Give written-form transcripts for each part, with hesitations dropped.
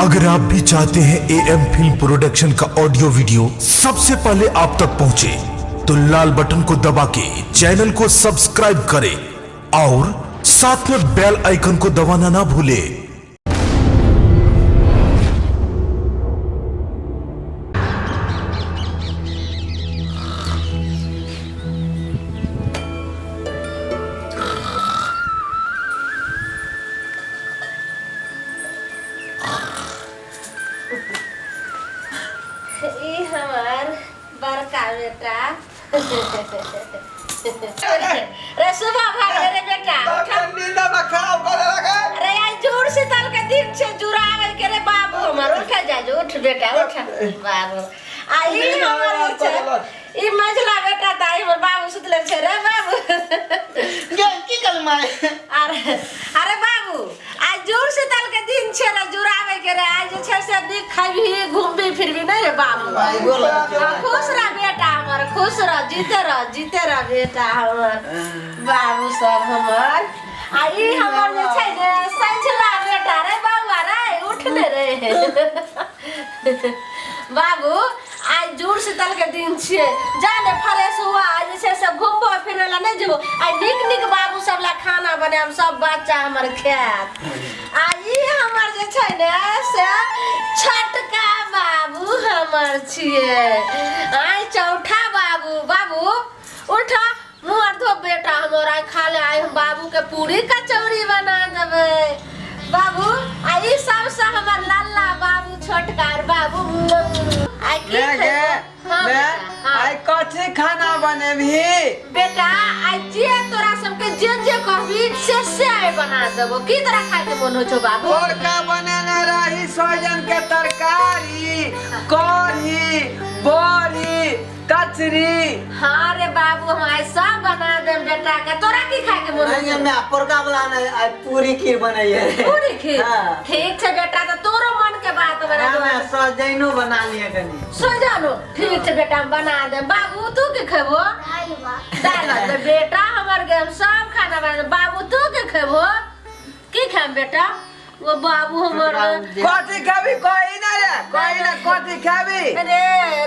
अगर आप भी चाहते हैं ए एम फिल्म प्रोडक्शन का ऑडियो वीडियो सबसे पहले आप तक पहुंचे, तो लाल बटन को दबा के चैनल को सब्सक्राइब करें और साथ में बेल आइकन को दबाना ना भूलें। ई हमार बड़का बेटा रे सुबह भाग रे बेटा उठा। अरे आज जोर से तल के दिन से जुड़ावे के रे बाबू हमर उठ जा जो उठ बेटा उठ बाबू आ ई हमर छै ई मझला बेटा ताई हमर बाबू सुतले छै रे बाबू की कलमा अरे अरे बाबू आज जोर से तल के दिन छै रे जुड़ावे के रे आज जे छै से नीक खाबी घूमबी फिरबी नहीं रे बाबू हाँ, खुश रह बेटा हमर खुश रह जीते रह जीते रह बेटा हमर बाबू सब हमर आ ई हमर जे छै ने सझला बेटा रे बाबा रे उठ ने रे बाबू आइ जुड़ शीतल के दिन छियै जा ने फ्रेश हुआ आइ जे छै से घुमबो फिरै लए नहि जेबो आइ नीक नीक बाबू सब लए खाना बनायब सब बच्चा हमर खायत आ ई हमर जे छै ने से छोटका बाबू हमर छियै आइ चौठा बाबू बाबू उठ मुँह आर धो बेटा हमर आइ खा ले आइ हम बाबू के पूरी कचौड़ी बना देबै बाबू आ ई सबसे हमर लल्ला बाबू छोटका आर बाबू आइ की ले गे खैबो? हाँ ले बेटा, हाँ। आइ कथी खाना बनेबही बेटा आइ जे तोरा सबके जे जे कहबी से से आइ बना देबो की तोरा खाय के मन होइ छौ बाबू पोरका बनेने रही सोहजन के तरकारी कढ़ी बड़ी कचरी हाँ रे बाबू हम आइ सब बना देम बेटा के तोरा की खाय के मन नहीं मैं पोरका वाला नहीं आज पूरी खीर बनाइए पूरी खीर हाँ। ठीक छै बेटा तो तोरो मन के बात बना हाँ, मैं सजैनो बना लिए कनी सो जानो ठीक छै बेटा हम बना देम बाबू तू की खेबो दाल भात तो बेटा हमर के हम सब खाना बना देम बाबू तू की खेबो की खाम बेटा वो बाबू हमर कथी खेबी कही ना रे कही ना कथी खेबी अरे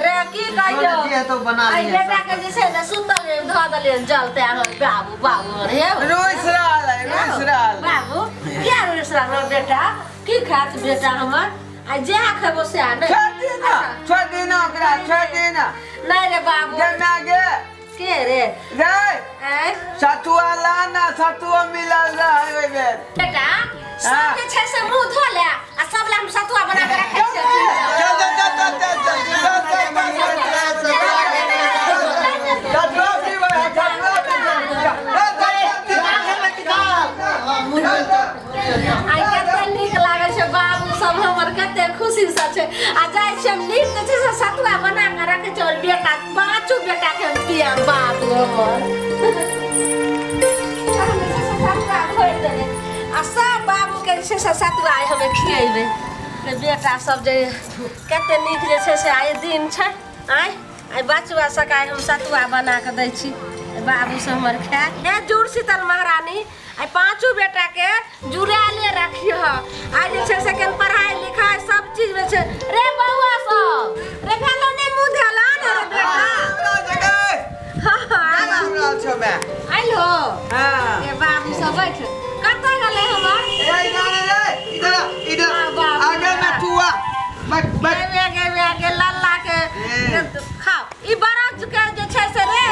रे की कहियो जे तो बना आई लिए बेटा के जे छै ने सुतल धऽ देलियन जलते हमर बाबू बाबू हमर हे रुस रहल है रुस रहल है। बाबू किया रुस रहल बेटा की खात बेटा हमर आ जे खेबो से नहीं छोड़ दी ना छोड़ दी ना ओकरा छोड़ दी ना नहीं रे बाबू गे मैं गे के रे रे आँय? सतुआ ला ना सतुआ मिलल रहे ओहि बेर बेटा सब जे छै से मुंह धो ले आ सब ले हम सतुआ बना के रखै छियै चल चल चल चल चल चल चल चल चल सतुआ पीबै है सतुआ पीबै आइ कते नीक लागै छै बाबू सब हमर कते खुशी से छै आ जाइ छियै हम नीक जे छै से सतुआ बना के रखै छियै और बेटा पाँचो बेटा के हम पियाब बाबू हमर हम जे छै से सतुआ घोरि देबै आ सब बाबू के जे छै से सतुआ आइ हमे खियेबै रे बेटा सब जे कते नीक जे छै से आइ दिन छै आइ आइ बचवा सबके आइ हम सतुआ बना के दै छी बाबू सब हमर खाय हे जुड़ शीतल महारानी आइ पाँचो बेटाके जुड़ायले रखिह आइ जे छै से केन पढ़ाइ लिखाइ सब चीजमे छै रे बौआ सब रे भेलो नहि मुँह धोला ने रे बेटा हाँ हाँ आइल हो ए बाबू सब बैठ कतऽ गेलै हमर गे गे गे गे लल्ला के खाओ ई बरस के जे छै से रे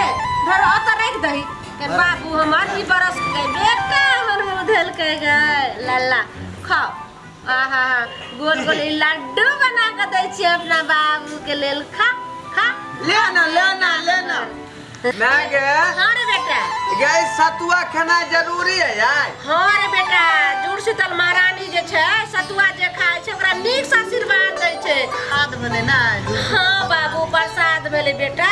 धर ओतऽ राखि दही के बाबू हमर ई बरस के बेटा हमर मुँह धेलकै गे लल्ला खाओ आहा गोल गोल ई लड्डू बना के दै छियै अपना बाबू के लेल खा खा लेना लेना लेना मैं गे हाँ रे बेटा गे सतुआ खाना जरूरी है यार हाँ रे बेटा जुड़ शीतल महारानी जे छै सतुआ जे खाय छै ओकरा नीक से आशीर्वाद दै छै हाथ बने ना हाँ बाबू प्रसाद भेलै बेटा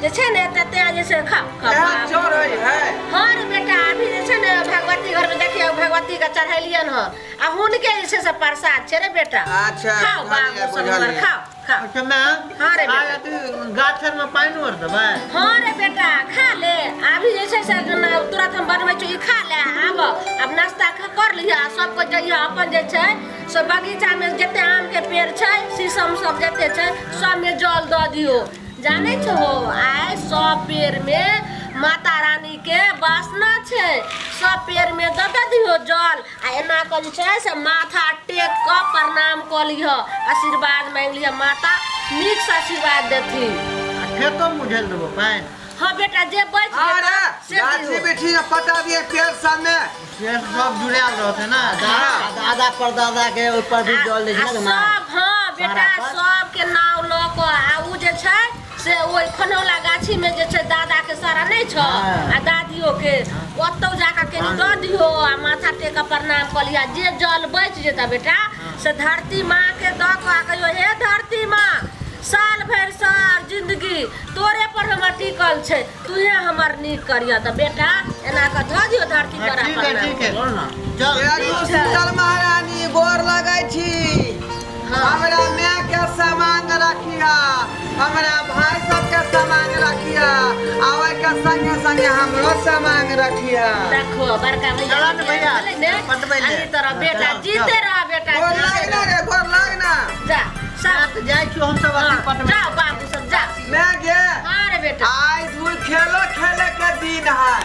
जे छै ने तते जे छै खा खा यहाँ बाबू। चढ़ै है हाँ रे बेटा अभी जे छै ने भगवती घर में देखियौ भगवती के चढ़ेलियन हँ आ हुनके जे छै से प्रसाद छै रे बेटा अच्छा, खाओ बुझलियै, बाबू सब हमर बुझलियै। खाओ खाओ अच्छा मैम हाँ रे बेटा। आइ अथी गाछ आरमे पानि आर देबै हाँ रे बेटा खा ले अभी जे छै से न तुरंत हम बनबै छी ई खा ले आब आब नाश्ता कर लिह आ सबको जइह अपन जे छै से बगीचा में जते आम के सब जते छै सब में जल दऽ दियो। जानै छहो आइ सब पेड़ में माता रानी के वासना छै, सब पेड़ में दऽ दऽ दियो जल आ एना कऽ जे छै से माथा टेक कऽ प्रणाम कऽ लिह, आशीर्वाद मांगि लिह, माता नीक से आशीर्वाद देथिन। आ खेतो मे उझेल देबो पानि। हाँ बेटा जे बचि अरे जेतौ से गाछी दिहो। बिछी में पटा दिए पेड़ सब में। से सब जुड़ायल रहतै ना। हाँ। दादा परदादा के ओहि पर भी जल दै छै आ ने माय। सब, हाँ बेटा सारा पर। सबके नाव लऽ कऽ आ उ जे छै से ओहि खनौला गाछी में जे छै दादा के सारा नहि छौ हाँ। आ दादियो के ओतौ जाकऽ कनि दऽ दिहो आ माथा टेक कऽ प्रणाम कऽ लिहा। जे जल बचि जेतऽ बेटा से धरती माँ के दऽ कऽ आ कहियो हे धरती माँ साल भरि सार जिंदगी तोरे पर हमर टिकल छै, तूहे हमर नीक करिह। तऽ बेटा एना कऽ धऽ दियौ धरती पर आ ठीक है प्रणाम ठीक है। बोल ना। चल। एगो शीतल महारानी गोर लगै छी। हाँ। हमरा माय के सामांग रखिया, हमरा भाई सबके सामांग रखिया, आ ओहि के संगे संगे हमरो सामांग रखिया। देखो बड़का भैया चला ने भैया, भेलै ने? पटबै ले। अही तरह बेटा चल, जीते चल। रह बेटा, गोर जीते लाग ना रह। रे, गोर लाग ना। जा सब जाइ छियौ हम सब अथी हाँ, पटबै। जाओ बाबू सब जा। मैं गे हाँ रे बेटा। आइ धूर खेलो खेले के दिन है।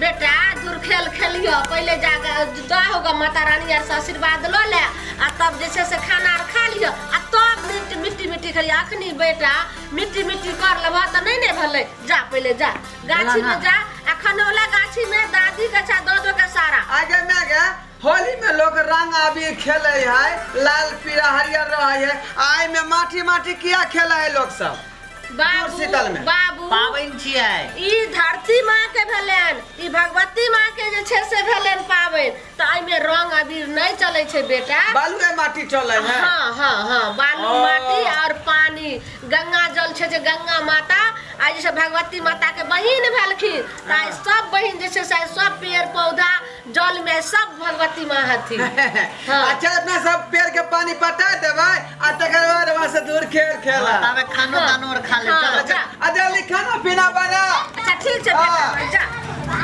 बेटा धूर खेल खेलियो, पहले जाके दुआ होगा माता रानी आर से आशीर्वाद ल ले आ तब जे छै से खाना आर खा लियो आ तब मिट्टी मिट्टी मिट्टी खेलियो। अखनी बेटा मिट्टी मिट्टी कर लेबह तऽ नहि ने भेलै। जा पहिले जा गाछी में जा आ खनौला गाछी में दादी के छा दऽ दो के सारा। आगे मैं गे होली में लोग रंग अबीर खेले है, लाल पीला हरियर रहे है, आइ में माटी माटी किया खेले है लोग सब? बाबू शीतल में। बाबू पाबनि छियै। ई धरती माँ के भेलनि, ई भगवती माँ के जे छै से भेलनि पाबनि, तऽ एहिमे रंग अबीर नहि चलै छै बेटा। बालुए माटी चलै है। हाँ हाँ हाँ बालू ओ। माटी और पानी गंगा जल छै जे गंगा माता आइ जे छै भगवती माता के बहिन भेलखिन तऽ आइ सब बहिन जे छै से आइ सब पेड़ पौधा जल में सब भगवती माँ हथिन। हाँ। अच्छा अपना सब पेड़ के पानी पटा देबै आ तकर बाद वहाँ से दूर खेल खेला। ताबे खानो हाँ। तानो आर खा ले। हाँ, चल। जा। आ जल्दी खाना पीना बना। अच्छा ठीक छै बेटा, हाँ। जा।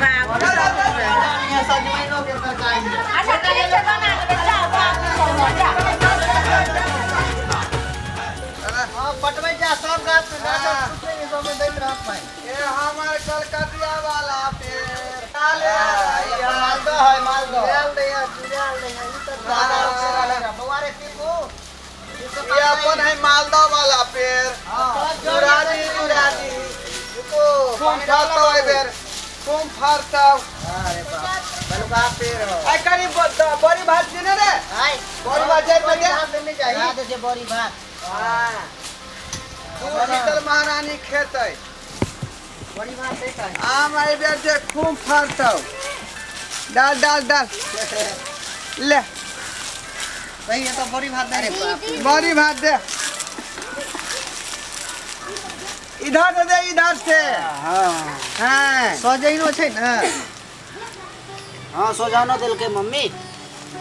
बाबू चल, सब। चल, चल। सजमैनो के तरकारी। अच्छा ठीक छै बना देबै, जा बाबू सब जा। हाँ पटबै जा सब गाछ में गाछ हाँ। सुखै छै, सब में दैत रहत पानि। ये हमार कलकतिया वाला पेड़। मालदह है, मालदह। जुड़ायल दै है, जुड़ायल दै है, ई तऽ दादा हाँ। बौआ रे टिकू। ये अपन है मालदह वाला पेड़। जुरादी जुरादी खूब फरतौ एहि बेर, खूब फरतौ। अरे बाप, बलुका पेड़ हो। आइ कनि बड़ी भात दिने रे, आइ बड़ी भात जाइ बड़ी पे भात देने चाही। खा दे छै बड़ी भात। हाँ। दूर शीतल महारानी खेतै बड़ी भात देतै। आम एहि बेर जे खूब फरतौ। डाल डाल डाल ले। सही है तो बड़ी भात दे। बड़ी भात दे, इधर से दे, इधर से। हाँ। हाँ। सजैनो छै ने। हाँ सजौनो देलकै मम्मी।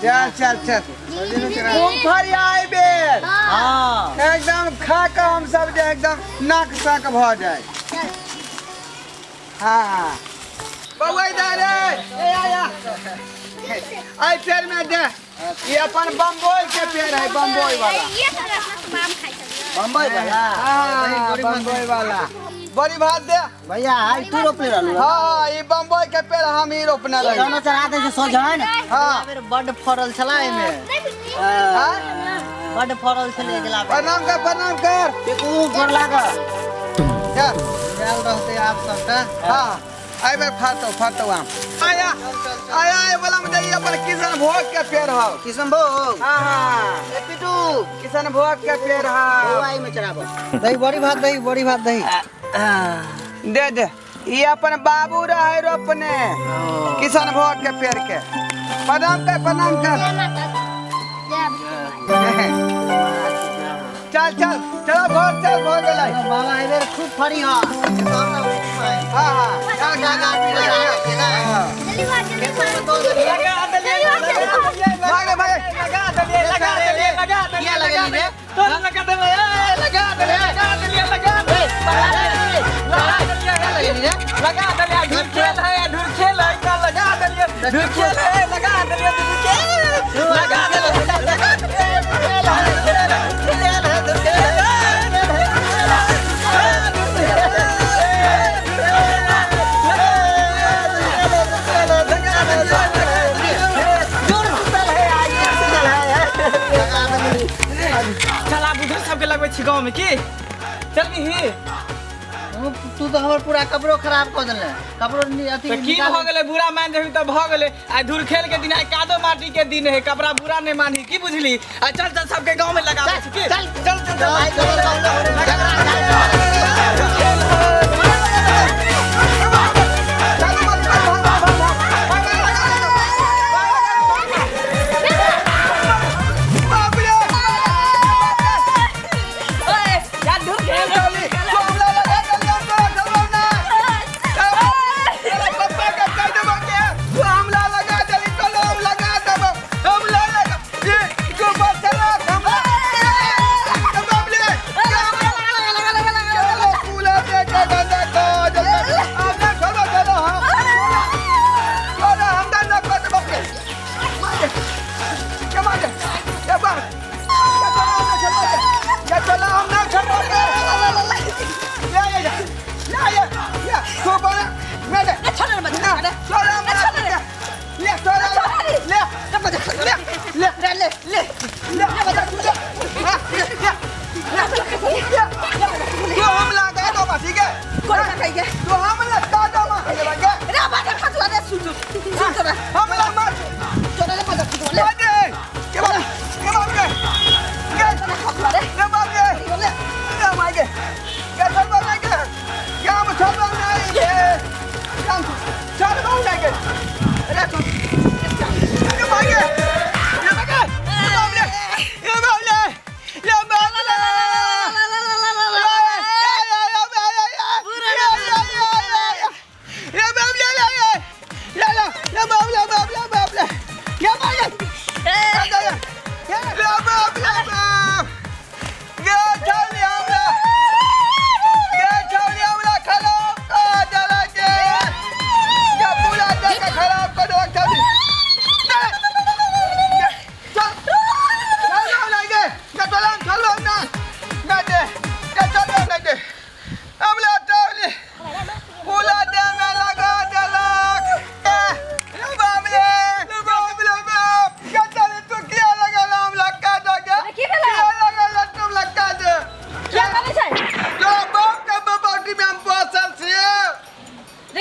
चल चल चल खूब फरिया एहि बेर। हाँ। एकदम खा कऽ हम सब जे एकदम नाक साक भऽ जाए। हाँ बौआ इधर रे, ए आया एहि पेड़ में दे। ये अपन बम्बई के पेड़ है, बम्बई वाला। बम्बई वाला। हाँ बम्बई वाला। बड़ी भात दे भैया, आई तू रोपले रहलू। हाँ ये बम्बई के पेड़ हम ही रोपने रही। सजौनो चढ़ा दे छै सजौन। हाँ। बेर बड फड़ल छला एहिमे। हाँ? बड फड़ल छलै अगिला बेर। प्रणाम कर, प्रणाम कर। टिकू गोर लाग। जा। आयल रहतै आब सबटा। हाँ एहि बेर फड़तौ, फड़तौ आम। आया आया ए वाला में जाइए अपन किशन भोग के पेड़ हौ। किशन भोग? हाँ हाँ। ए पिटू। किशन भोग के पेड़ हौ। आई में चढ़ाबो। दही बड़ी भात दही, बड़ी भात दही। दे दे। ये अपन बाबू रहे रोपने किशन भोग के पेड़ के। प्रणाम कर, प्रणाम कर। चल चल चलो भोग, चल भोग गेलै। बाबा एहि बेर खूब फड़ी हँ। हाँ हाँ चल खाना पीना। हाँ। भागे भागे। लगा देलियै, लगा देलियै, लगा देलियै, लगा देलियै। तोरा लगा देलियै, लगा देलियै, लगा देलियै, लगा देलियै। लगा देलियै, ढूर खेल है, ढूर खेल है, लगा देलियै, ढूर खेल है, लगा देलियै, ढूर खेल, लगा देलियै, लगा देलियै, खेल है, खेल है, खेल है, ढूर खेल है। चल आब उधर सबके लगबै छी गाँवमे की चल ही। तू तऽ हमर पूरा कपड़ो खराब कऽ देले, कपड़ो अथी तऽ की निकाल। भऽ गेलै? बुरा मान जबही तऽ भऽ गेलै। आइ धूर खेल के दिन, आइ कादो माटी के दिन है, कपड़ा बुरा नहीं मानही, की बुझली? आ चल चल, सबके गाँव में लगाबै छी की? चल। चल चल चल। आइ चलो, चलो। ओए यार, धूर खेल।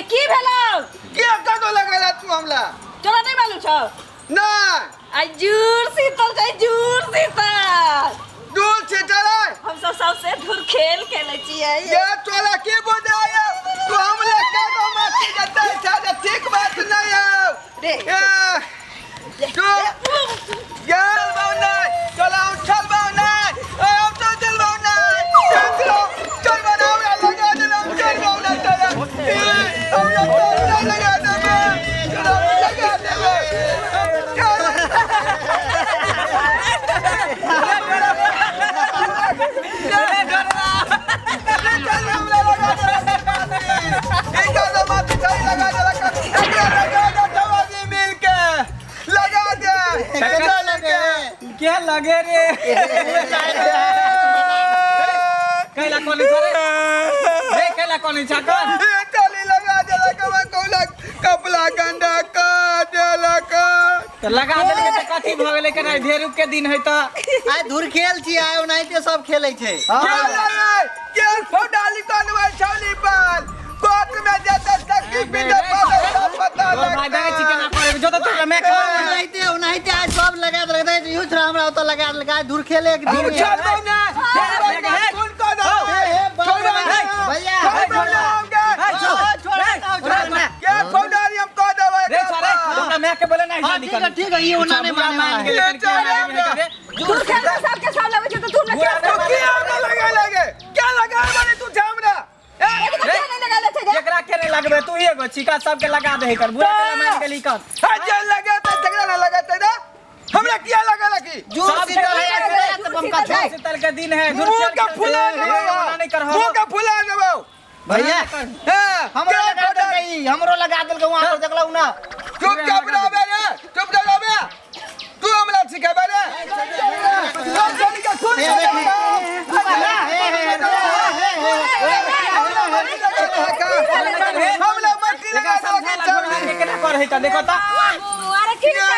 की भेलै? किया करै छै रे? की भेलौ? तोरा नहि मालूम छौ? आइ जूर शीतल छै, जूर शीतल। हम सब सबसे धूर खेल खेलै छियै। रे। क्या लगे रे? कैला कोनी छ रे? रे, कैला कोनी छ कन? कपड़ा गंदा कर देलक। तऽ लगा देलकै तऽ कथी भऽ गेलै? केना ढेरुक के दिन है तऽ। आइ धूर खेल छी, आइ ओनाहिते सब खेलै छै। तोहर भाई देखै छी केना करे, जो तऽ तोरा मैं खा। ओनाहिते ओनाहिते आइ सब लगा देलक, इहो छोरा हमरा ओतऽ लगा देलक। आइ धूर खेले के दिन है। हे, हे, बाप रे, भैया। रे छोरे, हमरा मैं के बोले नहीं। हाँ, ठीक है, ठीक है, ई ओना नहीं माने वाला है। धूर खेल में सबके सब लगै छै तऽ तू ने क्या नहीं लगैले छै रे? एकरा के नहीं लगबे? तू एगो छिका, सबके लगा दे कर। बुरा के मान गेली कर। हमरा किया लगा लगी? जूर सब शीतल है, खेलै आइ तऽ बमका छौ। शीतल के दिन है, धूर मुंह खेल के फुला ओना नहीं देबो, करहो। मुंह के फुला देबो। भैया, हां, हमरो लगा देलकै ई, हमरो लगा देलकै, वहाँ पर देखलहुँ ना। चुप चाप रहबे रे, चुप चाप रहबे। तू हमरा सिखेबे रे? चल चल के सुन। हे, हे, हे, हे, हे, हे। हमरा मट्टी लगा एकरा समझा देबो। ला घोड़ा के केना कर है त देखो त। अरे, की भेलै?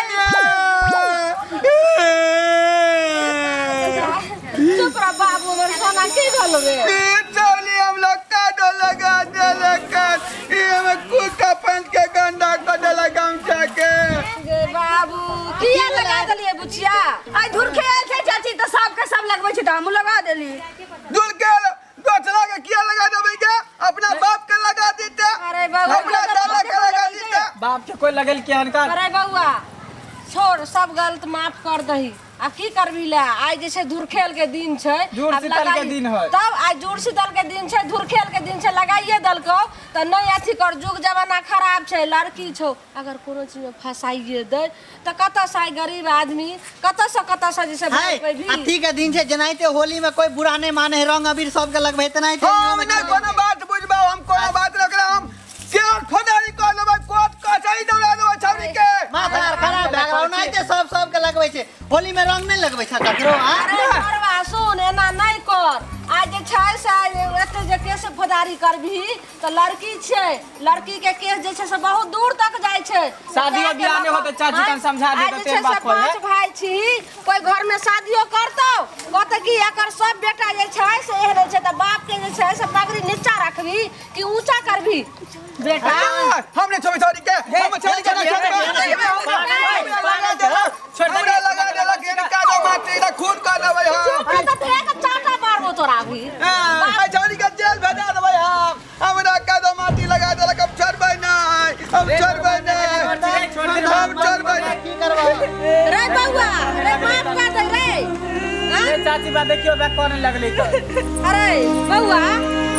की भेलो रे? ई चौली हम लोग काटो लगा देलक। ई हमें कुर्ता पहन के गंदा कर देलक गमछा के। गे बाबू, किया लगा देलियै बुचिया? आइ धुर खेल छै चाची, तऽ सबके सब लगबै छै तऽ हमहूँ लगा देली। दूर के दोसरा के किया लगा देबै के? अपना बाप के लगा देते। अरे बउआ, अपना दादा के लगा देते। बाप के कोई लगल के हनका। अरे बउआ छोड़, सब गलत माफ कर दही। आब की करबी ले, आइ जे छै धुरखेल के दिन छै। जुड़ आब शीतल के लगाई- दिन है। तब आइ जुड़ शीतल के दिन छै, धुरखेल के दिन छै, लगाइए देलकौ तऽ नहि अथी कर। जुग जमाना खराब छै, लड़की छौ, अगर कोनो चीज में फंसाइए दे तऽ कतऽ से आइ गरीब आदमी कतऽ से कतऽ से जे छै है भागि पेबही? अथी के दिन छै, जेनाहिते होली में कोई बुरा नहीं माने है, रंग अबीर सबके लगबै है, तेनाहिते हम नहि कोनो बात बुझबौ, हम कोनो बात नहि ओकरा, हम केओ खोदारी कर लेबै, कोर्ट कचहरी दौड़ा देबै छौड़ी के। माथा आर खराब भए गेल। ओनाहिते सब सबके लगबै छै, होली में रंग नहीं लगबै छै ककरो। आ अरे मरवा सुन, एना नहि कर। आइ जे छै से आइ एते जे केस फौजदारी करबिही तऽ लड़की छै, लड़की के केस जे छै से बहुत दूर तक जाइ छै। शादियो बियाह नहि होतै, चाची कन समझा दे आइ तऽ जे तेर छै से बात खोल है। पाँच भाई छी, कोई घर में शादियो करतौ, कहतै कि एकर सब बेटा जे छै से एहने छै, तऽ बाप के जे छै से पगड़ी नीचा रखबी कि ऊंचा करबी बेटा? हम नहीं छोड़बै छौड़ी के, हम छौड़ी के नहीं छोड़बै। लगा देलक, हमरा लगा देलक, यानी कादो माटी एकरा खून कर देबै हम। चुप रह तऽ एक चाटा मारबो तोरा अभी। हाँ, छौड़ी के जेल भेजा देबै हम। हमरा कादो माटी लगा देलक, हम छोड़बै नहीं, हम छोड़बै नहीं, हम छोड़बै नहीं। की करबा रे बउआ रे, माफ कर दे रे। हाँ? ए चाची बा, देखियो बा कोन लगलै तऽ। अरे बउआ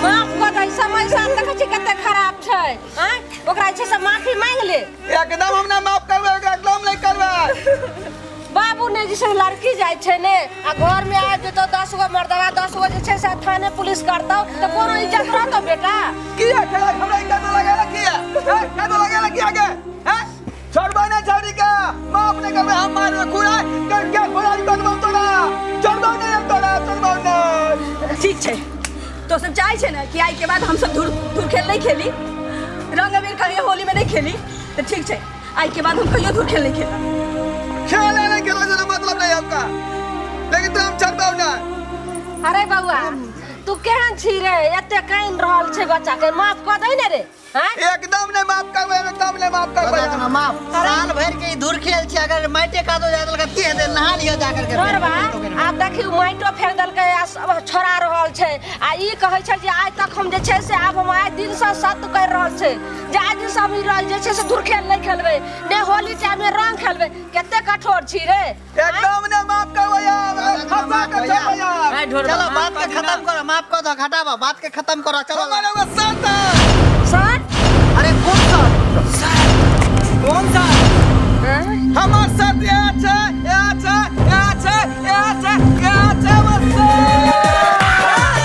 माफ कर दे, समय साल देखै छी कते खराब छै। आँय, ओकरा जे छै से माफी मांगि ले। एकदम हम ना माफ करबै ओकरा, एकदम नहीं करबै। बाबू ने जे छै लड़की जाइ छै ने, आ घर में आबि जेतौ 10 गो मर्दवा, 10 गो जे छै से थाने पुलिस करतौ तऽ कोनो इज्जत रहतौ बेटा? किया खेलक हमरा? ई कादो लगेलक किया? हैं, कादो लगेलक किया गे? हैं, छोड़बै नहीं छौड़ी के, माफ नहीं करबै हम। मारबै खुरा के के खोदारी कर देबौ तोरा। छोड़बै नहीं हम तोरा, छोड़बै नहीं। ठीक छै, तो सब चाहै छै ने कि आइ के बाद हमसब धुर धुर खेल नहीं खेली, रंग अबीर कहियो होली में नहीं खेली, तऽ ठीक छै, आइ के बाद हम कहियो धुर खेल नहीं खेलब। खेले नहीं खेले से मतलब नहीं हमका, लेकिन तोरा हम छोड़बै नहीं। अरे बउआ तू केहन छी रे, एते कानि रहल छै बच्चा के, माफ कऽ दै ने रे। हाँ? एकदम नहीं माफ करबै, एकदम नहीं माफ करबै। ना माफ, साल भर के ई धुर खेल छै, अगर माटे कादो जा देलक की हेतै? नहा लियो जा करके। डरबा आब देखी, माइटो फेंक देलकै आ सब छोड़ा रहल छै, आ ई कहै छै जे आइ तक हम जे छै से आब हम आइ दिनसँ सत्य करि रहल छै जे आइ दिनसँ हम ई जे छै से धुरखेल नहि खेलबै ने होली टाइम में रंग खेलबै। कते कठोर छी रे। एकदम नहीं माफ करबै यार, फंसा के छोड़बै यार। ए ढोरबा, चलो माफ बात कर के दी ना। खत्म करो, माफ कर दो, घटाबो, बात के खत्म करो, चलो। हमर एगो शर्त है। सर। अरे कौन सर? कौन सा? हमर शर्त इएह छै, इएह छै, इएह छै, इएह छै, इएह छै हमर शर्त।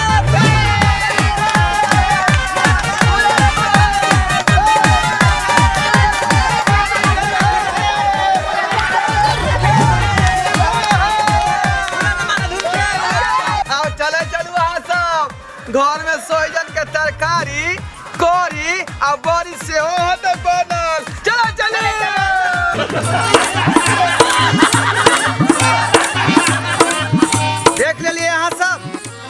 आओ चले चलू अहाँ सब घर में, सोहजन के तरकारी, करी आ बड़ी सेहो होतै बनल। चलो चलू। देख लेलियै अहाँ सब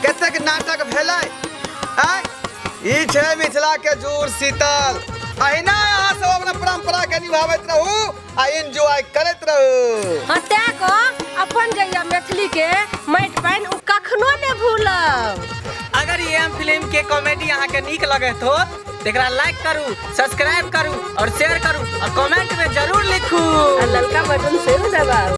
कतेक नाटक भेलै। आँय, ई छै मिथिला के जुड़ शीतल। अहिना अहाँ सब अपना परंपरा के निभाबैत रहू आ एंजॉय करैत रहू। हाँ, तैं कऽ अपन जे यऽ मैथिली के माटि पानि ओ कखनो नहि भूलब। अगर ये हम फिल्म के कॉमेडी अहाँ के नीक लगैत हो तो एकरा लाइक करू, सब्सक्राइब करू और शेयर करू और कमेंट में जरूर लिखू आ ललका बटन सेहो दबाउ।